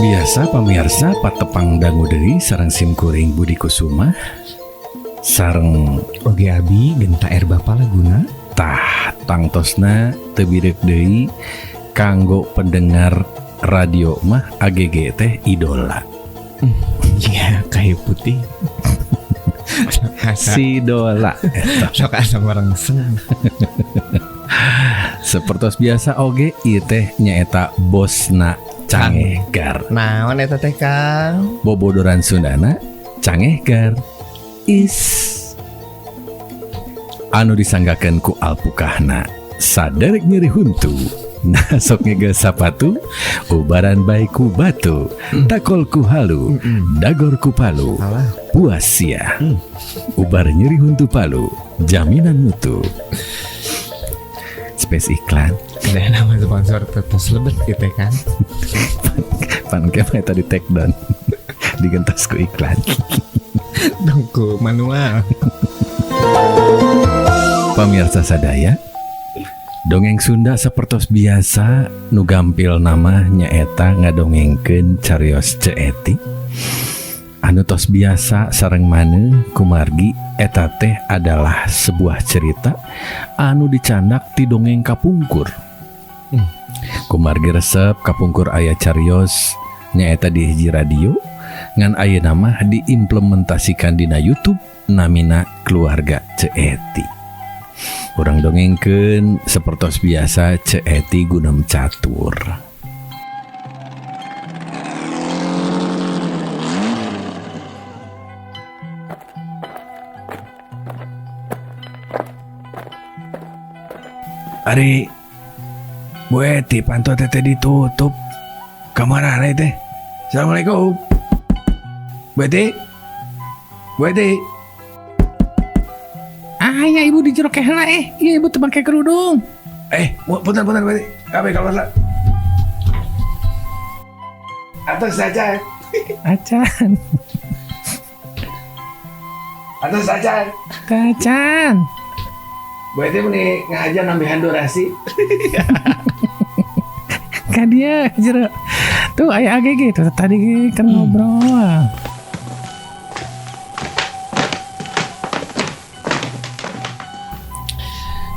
Biasa pamirsa, patepang dangu deui sareng sim kuring Budi Kusuma sareng Oge abi Genta R Bapa Laguna. Tah, tangtosna teu bireuk deui kanggo pendengar radio mah AGG teh idola. Iya, kayu putih. Si Dola eta. Sok asa merengseng. Sepertos biasa oge ieu teh nyaeta bosna Cangehgar. Naon eta teh, Kang? Bobodoran Sundana Cangehgar is anu disanggakeun ku alpukahna saderek nyeri huntu. Nah, sok ngegel sapatu, ubaran bae ku batu, takol ku halu, dagor ku palu, Alah. Puas sia. Ubar nyeri huntu palu, jaminan mutu. Space iklan. Ada nama sponsor terus lebet gitu kan. Pan ke mah eta di take down. Digentos ku iklan. Dongku manual. Pamirsa sadaya, dongeng Sunda sapertos biasa nu gampil nama nyaeta ngadongengkeun carios Ceu Eti. Anu tos biasa sareng maneh kumargi eta teh adalah sebuah cerita anu dicandak ti dongeng kapungkur. Kumargi resep kapungkur aya carios nyaeta di hiji radio ngan ayeuna mah diimplementasikan dina YouTube namina Keluarga Ceu Eti. Urang dongengkeun sapertos biasa Ceu Eti Gunem Catur. Ari Bu Eti panto teteh ditutup. Kamarana teh? Assalamualaikum. Bu Eti. Bu Eti. Ah, ya ibu di jero heula eh. Iya ibu teu make kerudung. Punten punten Bu Eti. Kabeh keluar lah. Atas saja. Acan. Atas saja. Acan. Bu Eti meni ngajar nambahan durasi. Ka dia jero. Tuh aya AGG tuh tadi ge kan ngobrol.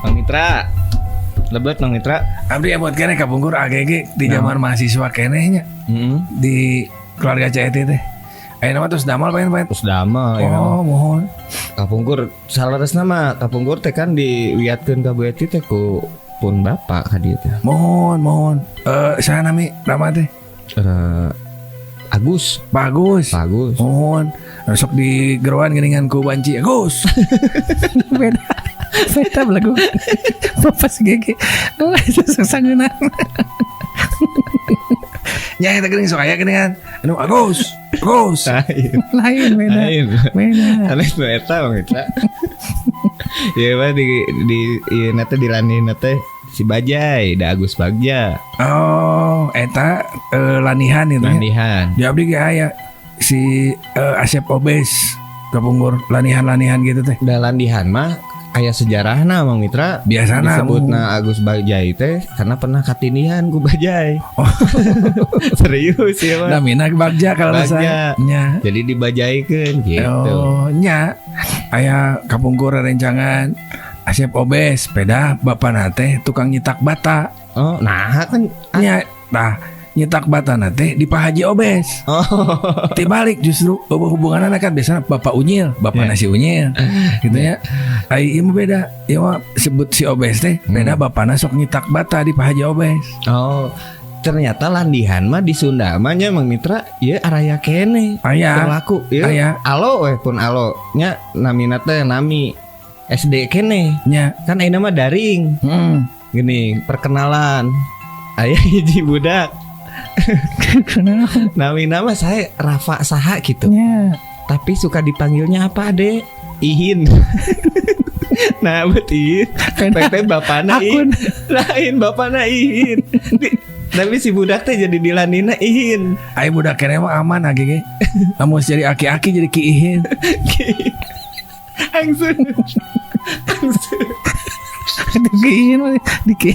Bang Mitra. Lebet Bang Mitra. Abdi buat keneh kapungkur AGG di zaman mahasiswa keneh nya. Di keluarga Ceu Eti teh. Ayeuna mah terus damal pengen pengen. Terus damal ya. Oh, mohon. Kapungkur saleresna mah kapungkur teh kan diwiatkeun ka Bu Eti teh ku pun bapak ka dieu teh. Mohon, mohon. Saha nami rama teh? Agus. Bagus. Bagus. Mohon. Sok di geroan geuningan ku banci Agus. Beda. Beda belagu. Bapak si GG. Oh, sok sangeunah. Nya eta geuning sok aya geuningan. Anu Agus. Agus. Lain. Lain beda. Lain. Beda. Aneh nu eta Bang Mitra. Ieu mah di ieu na teh dilanihna teh si Bajai, da Agus Bagja. Oh, eta lanihan itu nya. Lanihan. Di abdi ge aya si Asep Obes kapungkur lanihan-lanihan gitu teh. Da landihan mah aya sejarahna Mang Mitra. Biasana disebutna Agus Bajai teh karena pernah katindihan ku Bajai. Oh. Serius ya mah. Namina Bagja kalau Bagja. saya. Nya. Jadi dibajaikeun gitu. Oh, nya. Aya kapungkur rencangan Asep Obes, peda bapana teh tukang nyitak bata. Oh, nah kan nya tah nyitak bata teh di Pak Haji Obes. Oh. Tibalik justru hubunganna kan biasanya Bapak Unyil, Bapak Yeah. nasi Unyil gitu ya. Ai ieu mah beda. Ieu mah sebut si Obes teh, beda bapana sok nyitak bata di Pak Haji Obes. Oh, ternyata landihan mah di Sunda mah nya Mang Mitra ieu araya keneh. Aya. Berlaku ieu. Aya. Alo weh pun alo nya namina teh nami SD keneh. Nya. Kan ayeuna mah daring. Gini, perkenalan. Aya hiji budak. Kenapa? Nami nama saya Rafa Saha gitu. Nya. Tapi suka dipanggilnya apa, Dek? Ihin. Nah, buat Ihin. Teh bapana Akun. Ihin. Lain bapana Ihin. Tapi si budak teh jadi dilanina Ihin. Ai budak keneh mah aman age ge. Lamun jadi aki-aki jadi Ki Ihin. Langsung. Langsung. Di Ki Ihin mah di Ki.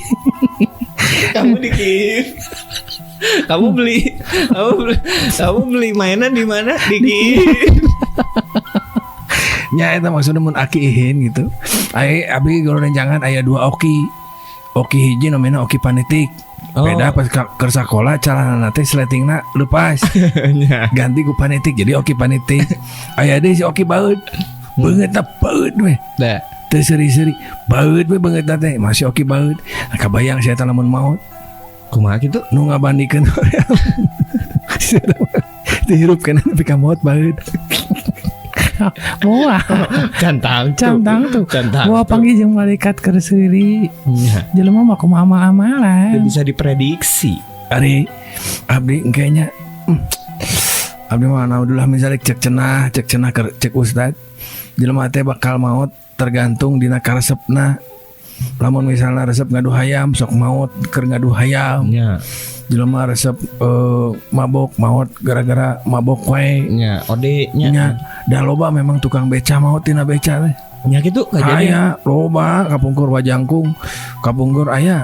Kamu di Ki Ihin. Kamu beli Kamu beli mainan di mana? Di Ki Ihin. Nya eta maksudna mun Aki Ihin gitu. Aya abdi guru rencangan aya dua Oki. Oki hiji namanya Oki Panitik. Oh. Beda pas keur sakola calanana teh sletingna lepas. Nya. Ganti ku Panitik jadi Oki Panitik. Aya deui si Oki Baeud. Beungeutna baeud we. Da. Teu seuri-seuri. Baeud we beungeutna teh masih Oki Baeud. Nah, kabayang saya teh lamun maot Kumaha kitu? Nu ngabandikeun dihirup kana nepi ka maot baeud. Moal. Can tangtu. Can tangtu. Can tangtu. Moal panggih jeung malaikat keur seuri. Nya. Jelema mah kumaha amalan. Teu bisa diprediksi. Ari abdi kayaknya abdi mah naudzubillah min zalik cek cenah cek ustad jelema teh bakal maot tergantung dina karesepna. Lamun misalnya resep ngadu hayam, sok maot keur ngadu hayam. Nya. Jelema resep mabok, maot gara-gara mabok wae. Nya, ode nya. Nya, dah loba memang tukang beca maot tina beca teh. Nya kitu kajadian. Aya loba kapungkur wajangkung, kapungkur aya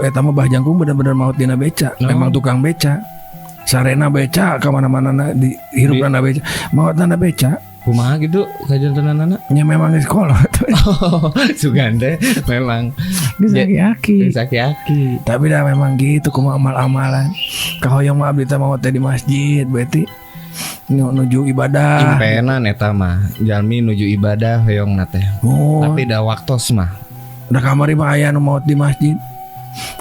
eta mah bah jangkung bener-bener maot dina beca. Oh. Memang tukang beca. Sarena beca ka mana-mana na, di hirupna beca, maotna na beca. Kumaha gitu kajantenanana? Nya memang di sekolah. Oh, sugan teh memang Geus aki-aki. Geus aki-aki. Tapi dah memang gitu kumaha amal-amalan. Kahoyong mah abdi teh maot teh di masjid berarti nuju ibadah. Impenan eta mah jalmi nuju ibadah hoyong teh. Oh, Tapi da waktos mah. Udah kamari mah aya nu maot di masjid.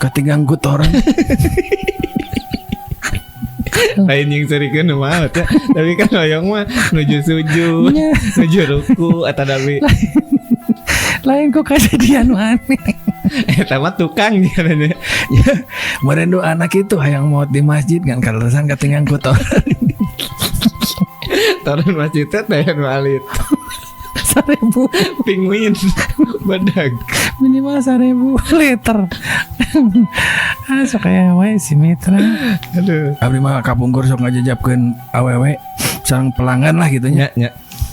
Katinggang ku toren. Lain yang serikeun nu maot ya. Tapi kan hoyong mah nuju sujud, nuju ruku eta tapi Lain kok kejadian nu aneh. Eta mah tukang jalannya. Ya, meureun du anak itu hayang maot di masjid kan kaleresan katinggang ku toren. Toren masjid teh teh nu alit. 1000. Penguin badag. Minimal 1000 liter. Ah, sok aya wae si Mitra. Aduh. Abdi mah kapungkur sok ngajajabkeun awewe sareng pelanggan lah gitu nya. Nya nya.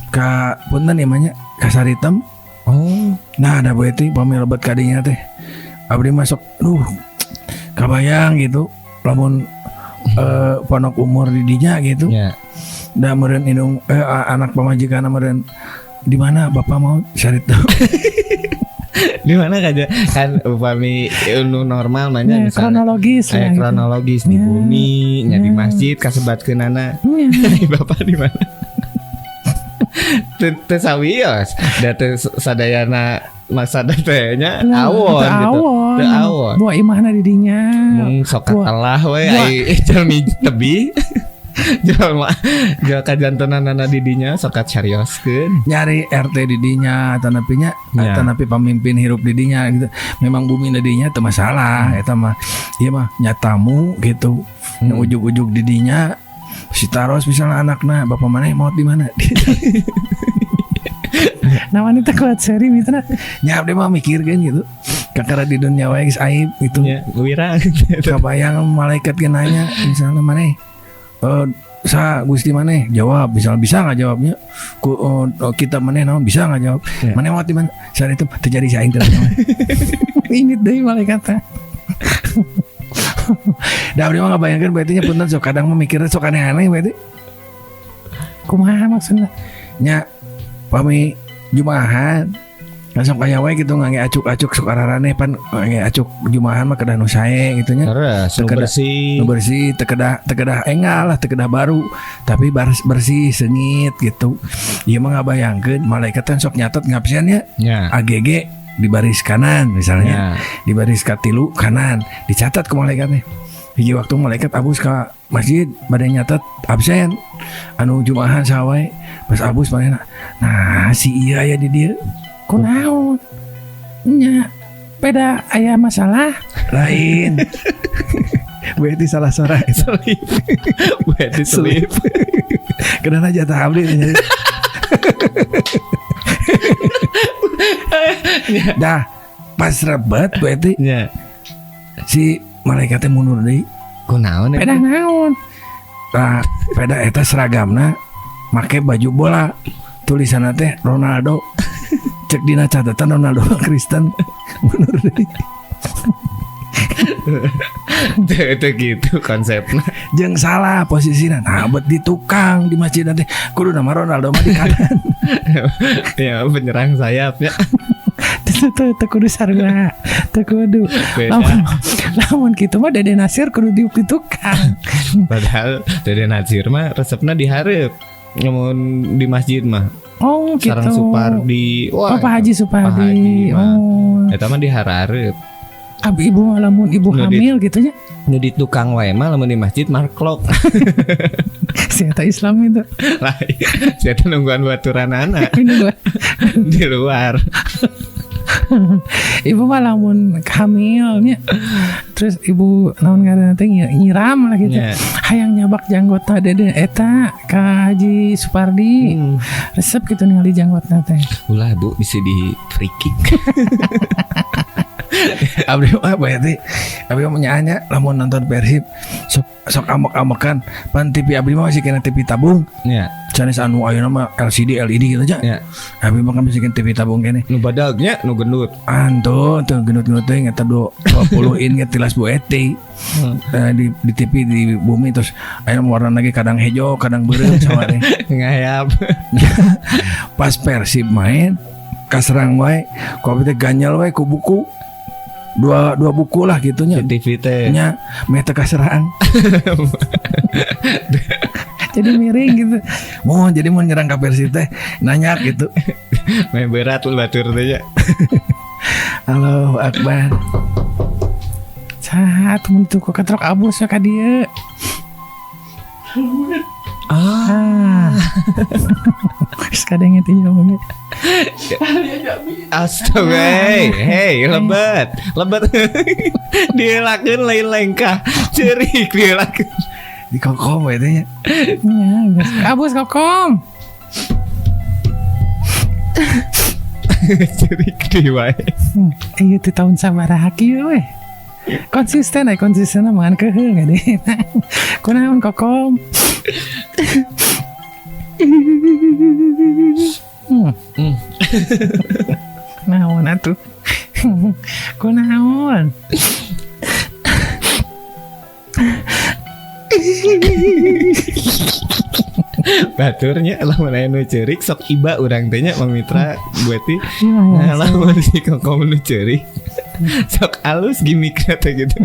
Ka punten ieu mah nya, ka Saritem. Oh. Nah, ada Bu Eti pami lebet kadinya teh. Abdi masuk, duh, kabayang gitu. Lamun ponok umur di dinya gitu. Nya. Da meureun indung anak pamajikan meureun di mana bapak mau Saritem. Di mana kaja kan upami nu normal mah nya Ya, misalnya kronologis lah aya gitu. kronologis di Ya. bumi, nya di Ya. masjid kasebatkeunana. Ya. Bapak di mana? Teu teu sawios, da teu sadayana maksada teh nya Lah, awon teu gitu. awon. Teu awon. Buah imahna di dinya. Mung sok Buah. katelah we ai jalmi tebi. Jelma jol kajantenanana di dinya sok kacarioskeun. Nyari RT di dinya atanapi nya Ya. atanapi pamimpin hirup di dinya gitu. Memang bumi di dinya teu masalah eta mah. Ieu mah nyatamu gitu. Yang ujug-ujug di dinya si taros misalnya anakna bapak mana mau di mana. Nah, wanita kuat seri Mitra. Nya abdi mah mikirkeun gitu. Kakara di dunia wae geus aib gitu. Nya wirang. Kabayang malaikat ge nanya misalnya maneh sa Gusti maneh jawab misal bisa nggak jawabnya ku kita maneh naon bisa nggak jawab Ya. maneh mau di mana saat itu terjadi si aing teh. Ini deui malaikat teh. Da abdi mah ngabayangkeun berarti nya punten sok kadang mah mikirnya sok aneh-aneh berarti. Kumaha maksudna? Nya pami jumahan langsung kaya wae gitu ngangge acuk-acuk sok araraneh pan ngangge acuk jumahan mah kedah nu sae gitu nya. Terus nu bersih. Nu bersih teu kedah teu kedah enggal lah, teu kedah baru tapi bersih seungit gitu. Ieu mah ngabayangkeun malaikat kan sok nyatet ngabsennya. Nya. AGG di baris kanan misalnya, Nya. di baris katilu kanan dicatat ke malaikatnya. Hiji waktu malaikat abus ke masjid bade nyatet absen anu jumahan sawae pas abus manehna nah si ieu aya di dieu. Kunaon? Nya beda aya masalah. Lain berarti salah sora eta. Selip. Berarti selip. Kenapa jatah abdi teh. Dah pas rebet berarti Nya. si malaikatnya mundur deui. Kunaon Beda eta? naon? Nah, peda eta seragamna make baju bola tulisanna teh Ronaldo. Cek dina catatan Ronaldo Kristen mundur deui. Itu gitu konsepnya. Jeung salah posisina. Nah, bet di tukang di masjid nanti kudu nama Ronaldo mah di kanan. Ya, penyerang sayapnya. Teu teu kudu sarua. Teu kudu. Beda. Lamun kitu mah Dede Nasir kudu di tukang. Padahal Dede Nasir mah resepna dihareup. Lamun di masjid mah. Oh, gitu. Sareng Supardi. Wah, Oh, Pak Haji Supardi. Pak Haji mah. Oh. Eta mah dihareup. Abi ibu mah lamun ibu Nu di- hamil gitu nya. Nu di tukang wae mah lamun di masjid Mark Klok. Si eta Islam itu. Lah, saya teh nungguan baturanana Ini gua. di luar. Ibu mah lamun hamil nya. Terus ibu naon ngaranna teh nyiram lah gitu. Nya. Hayang nyabak janggotna Dede eta ka Haji Supardi. Resep gitu ningali janggotna teh. Ulah Bu, bisa di free kick. Abdi mah berarti abdi mah nyaanya lamun nonton Persib sok sok amok-amokan pan TV abdi mah masih kena TV tabung. Ya, Sanes anu ayeuna mah LCD LED gitu aja. ya. Abdi mah kan masih kena TV tabung kene. Nu badagnya nu gendut. Anto teu gendut-gendut teh eta 20 in ge tilas Bu Eti. Di TV di bumi terus ayeuna warna lagi kadang hejo, kadang beureum sama teh. Ngayap. Pas Persib main kaserang wae, ku abdi teh ganyal wae ku buku. Dua buku lah gitunya. Di TV teh. Nya meh teu kaserang. Jadi miring gitu. Mau jadi mau nyerang ka Persib teh nanya gitu. Main berat lu batur teh nya. Allahu Akbar. Saat mun tuh kok ketrok abus we ka dieu. Ah. Ah. Geus kadenge teh ngomongnya. Astaga, hey, hey, lebat, lebat. Dielakeun lain lengkah, ceurik dielakeun. Di kokom we teh nya. Ya, geus. Abus kokom. Ceurik deui wae. Ieu teh tahun sabaraha kieu we. Konsisten aya konsisten mah ngan keheul gede. Kunaon kokom? Naon atuh? Kunaon? Baturnya lamun aya nu ceurik sok iba urang teh nya Mang Mitra Bueti. Iya, Nah, lamun si kokom nu ceurik sok alus gimmickna teh gitu.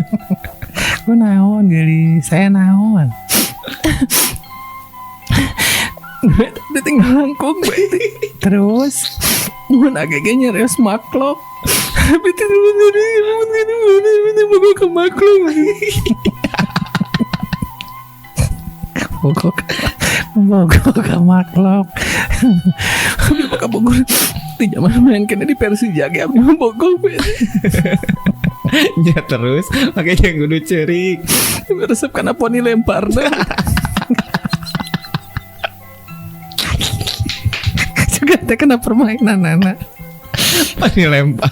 Kunaon geulis, saya naon? Ditinggal langkung we teh. Terus Mun agege nyarios maklok. Tapi teh bogo ke maklok. bogo bogo ka maklok. Abdi mah ka Bogor di zaman main kena di Persija ge abdi mah bogo we. Ya terus make jeung kudu ceurik. Resep kana poni lemparna. Juga teh kena permainan anak. Pani lempar.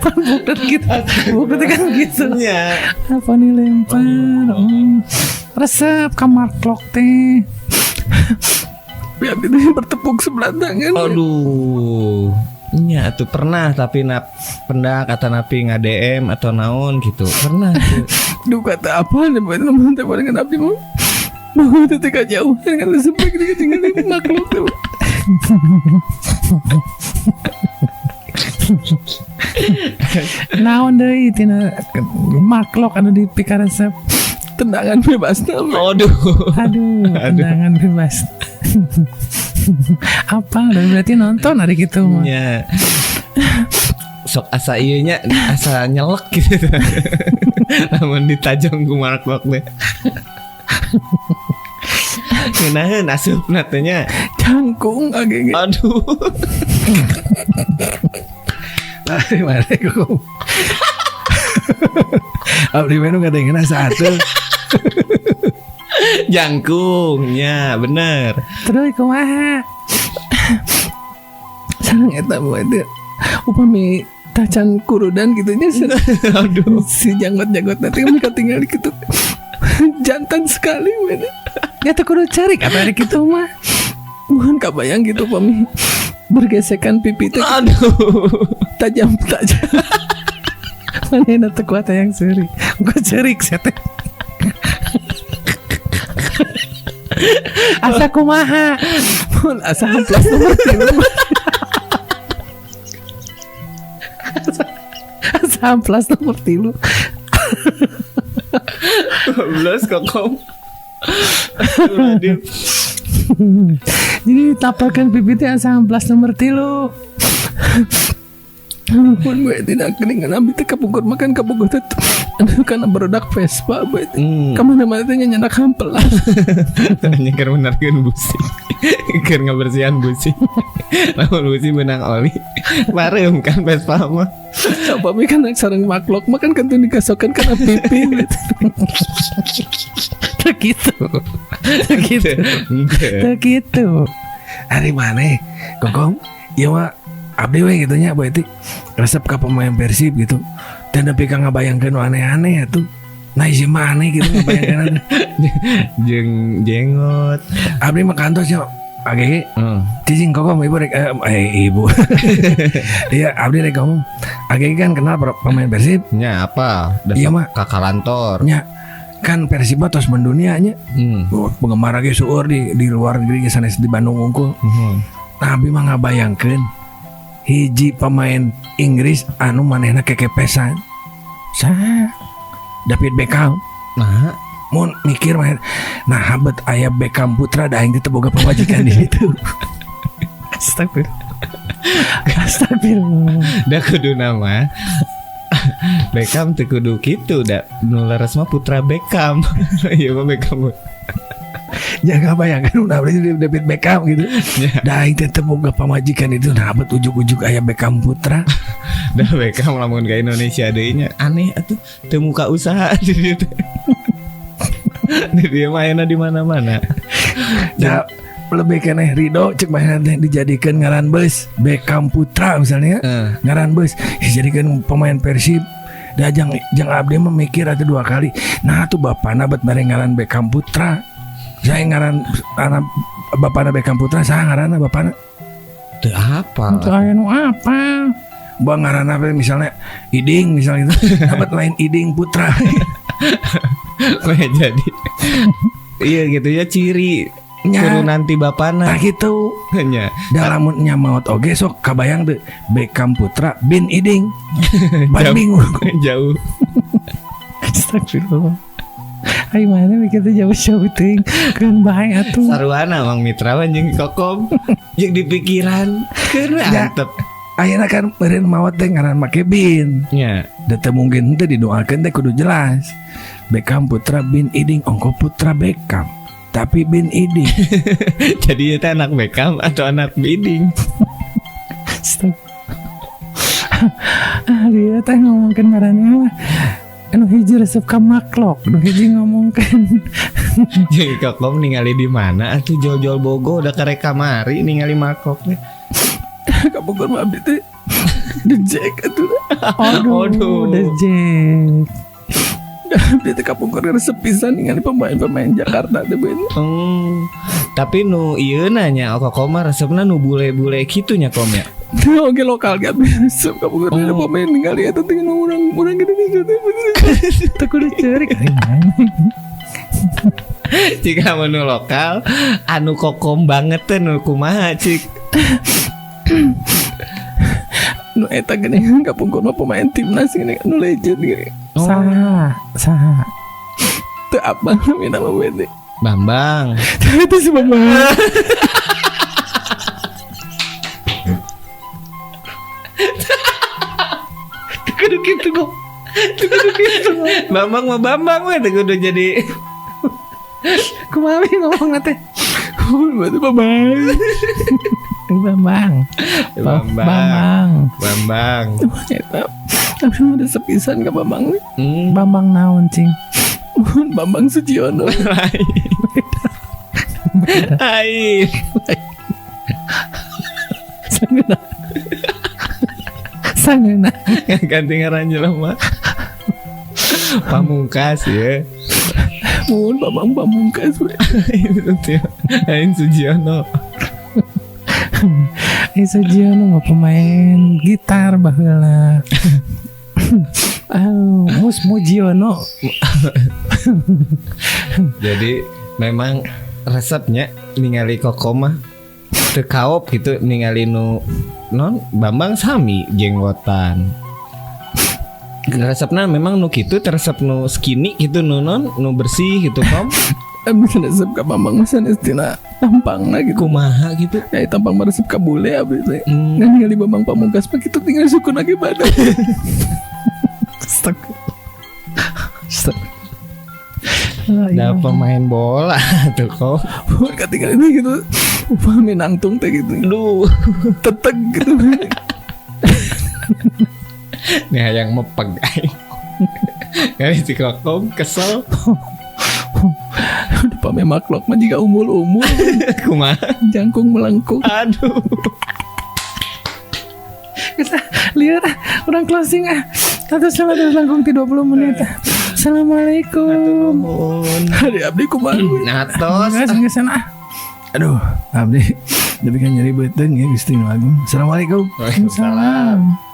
Pan buklet gitu. Buklet kan gitu. Nya. Apa nih lempar? Resep ka maklok teh. Tapi abdi teh bertepuk sebelah tangan. Aduh. Nya tuh pernah tapi nap pendak atau napi nge-DM atau naon gitu. Pernah tuh. Duh kata apa nih teman teman dengan abdi mah. Bogo teh teh jauh dengan resep gitu tinggal maklok tuh. Naon deui tina maklok anu dipikaresep. Tendangan bebas we. Aduh. Aduh, tendangan bebas. Apa berarti nonton hari gitu mah. Nya. Sok asa ieu nya asa nyelek gitu. Lamun ditajong ku Mark Klok teh. Ngeunaheun asupna teh nya. Jangkung agege. Aduh. Lari mana kok. Abdi mah nu ngadengena satu. Jangkungnya bener. Terus kumaha? Sareng eta mah teh upami tacan kurudan gitu nya. Aduh. Si janggot-janggot nanti mereka tinggal gitu. Jantan sekali we. Ya teu kudu ceurik atuh ari kitu mah. Mohon kabayang gitu pami bergesekan pipi teh Aduh. tajam tajam. Manehna teu kuat hayang seuri. Engko ceurik sia teh. Asa kumaha? Mun asa hamplas nomor 3. Asa hamplas nomor 3. 12 Kokom. Jadi tapalkan pipi teh asa hamplas nomor 3. Mun gue tidak keningan abdi teh kapungkur makan kapungkur teh aduh kana barudak Vespa bae teh. Kamana-mana teh nyandak hampelas. Nya keur menerkeun busi. Keur ngabersihan busi. Lamun busi beunang oli. Pareum kan Vespa mah. Upami kan sareng maklok makan kan teu digasokan kana pipi. Teu kitu. Teu kitu. Teu kitu. Ari maneh Kokom ieu mah abdi we gitu nya berarti resep ka pemain Persib gitu. Teu nepi ka ngabayangkeun nu aneh-aneh atuh. Nah ieu mah aneh gitu ngabayangkeun. Jeung jengot. Abdi mah kantos nya AGG. Cicing Kokom ibu rek ibu. Iya abdi rek ngomong. AGG kan kenal pemain Persib. Nya apa? Iya mah kakak kantor. Nya kan Persib mah tos mendunia nya. Penggemar ge seueur di luar negeri sanes di Bandung unggul. Nah abdi mah ngabayangkeun hiji pemain Inggris anu manehna kekepesan. Saha? David Beckham. Nah, mun mikir mah nah habet aya Beckham putra da aing teh boga pamajikan di situ. Astagfirullah. Astagfirullah. Da kudu nama Beckham teu kudu kitu da nu leres mah putra Beckham. Ieu mah Beckham. Jangan bayangkan udah beli David Beckham gitu. Da aing teh teu boga pamajikan itu nah habet ujug-ujug aya Beckham putra. Da Beckham lamun ka Indonesia deui nya aneh atuh teu muka usaha di dieu teh. Di dieu mah ayeuna di mana-mana. Da lebih keneh Ridho cek manehna teh dijadikeun ngaran beus Beckham putra misalnya. Ngaran beus dijadikeun pemain Persib. Da jang abdi mah mikir atuh dua kali. Nah atuh bapana bet bare ngaran Beckham putra. Saya ngaran anak bapana Beckham putra saha ngaranna bapana? Teu apa? Teu aya nu apa? Bang ngaranna apa misalnya Iding misalnya gitu. Dapat lain Iding Putra. Kok jadi. Iya gitu ya ciri turunan ti bapana. Tah kitu. Nya. Da lamun nya maot oge sok kabayang teu Beckham Putra bin Iding. Ban bingung jauh. Astagfirullah. Ai mana mikir teh jauh-jauh teuing. Keun bae atuh. Sarwana Mang Mitra jeung Kokom jeung di pikiran keun we antep. Ayeuna kan meureun maot teh ngaran make bin. Nya. Da teu mungkin teh didoakeun teh kudu jelas. Beckham Putra bin Iding ongko Putra Beckham. Tapi bin Iding. Jadi itu anak Beckham atau anak Iding? Stop. Ah dia teh ngomongkeun ngaranna mah. Anu hiji resep ka maklok, nu hiji ngomongkeun. Jadi Kokom ningali di mana atuh jol-jol Bogo udah karek kamari ningali maklok teh. Ka Bogor mah abdi teh The Jack atuh. Aduh, The Jack. Abdi teh ka Bogor resep pisan ningali pemain-pemain Jakarta teh beun. Tapi nu ieu nya Kokom mah resepna nu bule-bule kitu nya Kom ya. Oke lokal gak resep ka Bogor ada pemain ningali eta teh nu urang gede teh. Teu kudu ceurik. Jika menu lokal anu Kokom banget teh nu kumaha cik. Nu eta geuning kapungkur mah pemain timnas geuning nu legend geuning. Saha? Saha? Teu apa namina mah bete. Bambang. Itu si Bambang. Teu kudu kitu kok. Teu kudu kitu. Bambang mah Bambang we teu kudu jadi. Kumaha ngomongna teh? Berarti Bambang. Bambang. Bambang. Bambang. Eta. Tapi udah sepisan ke Bambang. Bambang naon cing? Bambang Sujiono. Air. Sangeuna. Sangeuna. Ganti ngaran jelema. Pamungkas ya. Mun Bambang Pamungkas we. Ain Sujiono. Sujiono mah pemain gitar baheula. Ah, Mus Mujiono. Jadi memang resepnya ningali Koko mah teu kaop gitu, ningali nu non Bambang sami jenggotan. Resepna memang nu kitu, resep nu skinny gitu, nu non nu bersih gitu, Kom. Abdi resep ka Bambang mah sanes tina tampangna gitu. Kumaha gitu? Ya, tampang mah resep ka bule abdi teh. Ngan ningali Bambang Pamungkas mah kitu, tinggal sukun lagi badan. Astag. Astag. Ah, Da iya. pemain bola tuh kok. Ketinggalan ini gitu. Upami nangtung teh gitu. Duh, Teteg gitu. Nih hayang mepeg aing. Kali si Kokom kesel. Udah pame maklok mah jiga umul-umul. Kumaha? Jangkung melengkung. Aduh. Kita lihat ah, urang closing ah. Satu sama terus langkung ti 20 menit. Assalamualaikum. Nuhun. Hari abdi kumaha? Nah, tos. Geus geus ah. Aduh, abdi tapi kan nyeri beuteung ya, Gusti Nu Agung. Assalamualaikum. Waalaikumsalam. Salam.